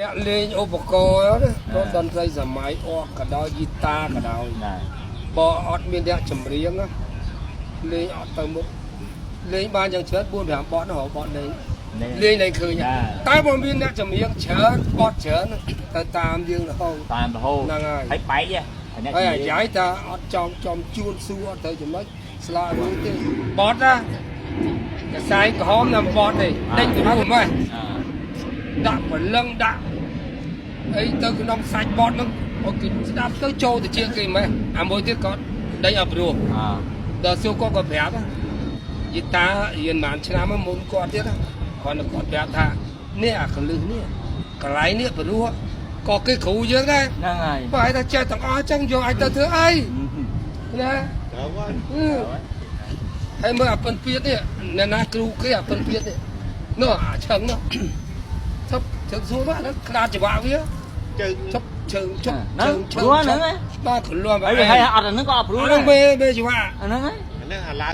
អ្នកលេងឧបករណ៍ណាក៏តន្ត្រីសម័យអស់ក៏ដោយហ្គីតាក៏ដោយ ណា បើអត់មានអ្នកចម្រៀងណាលេងអត់ទៅមុខលេងបានយ៉ាងច្រើន4 5បទនោះបទលេងលេងលែងឃើញតែបើមានអ្នកចម្រៀងច្រើនបទច្រើនទៅតាមយើងរហូត តាមរហូត ហ្នឹងហើយ ហើយបែកហ៎អ្នក ហើយអាយាយតាអត់ចង់ចំជួនសួរអត់ទៅចំណុចស្លារួចទេបត់ណាកសែងក្រហមណាបត់ទេដេញទៅហ្នឹងម៉េចដាក់ព្រលឹងដាក់អីទៅក្នុងសាច់បត់ហ្នឹងអូគេស្ដាប់ទៅចូលទៅជាគេម៉េចអាមួយទៀតក៏ដេញអត់ព្រោះ អ ដល់សួរគាត់ក៏ប្រាប់យីតារៀនប្រហែលឆ្នាំមុនគាត់ទៀតគាត់គាត់ប្រាប់ថានេះអាកលឹះនេះកន្លែងនេះព្រោះក៏គេគ្រូយើងដែរ ហ្នឹងហើយ បើឲ្យថាចេះទាំងអស់ចឹងយកឲ្យទៅធ្វើអីណា ត្រូវហើយ ហើយមើលអាពិនពៀតនេះអ្នកណាគ្រូគេអាពិនពៀតនេះនោះអាឆឹងនោះឈប់ជើងសួរមកហ្នឹងខ្លាចច្បាក់វា ជើង ឈប់ជើងឈប់ ហ្នឹង ជើងជើ ព្រោះហ្នឹង បាទខ្លួន ហើយហើយអត់អាហ្នឹងក៏អត់ព្រោះ ហ្នឹងមេមេច្បាក់ អាហ្នឹងហើយ ហ្នឹងអាឡា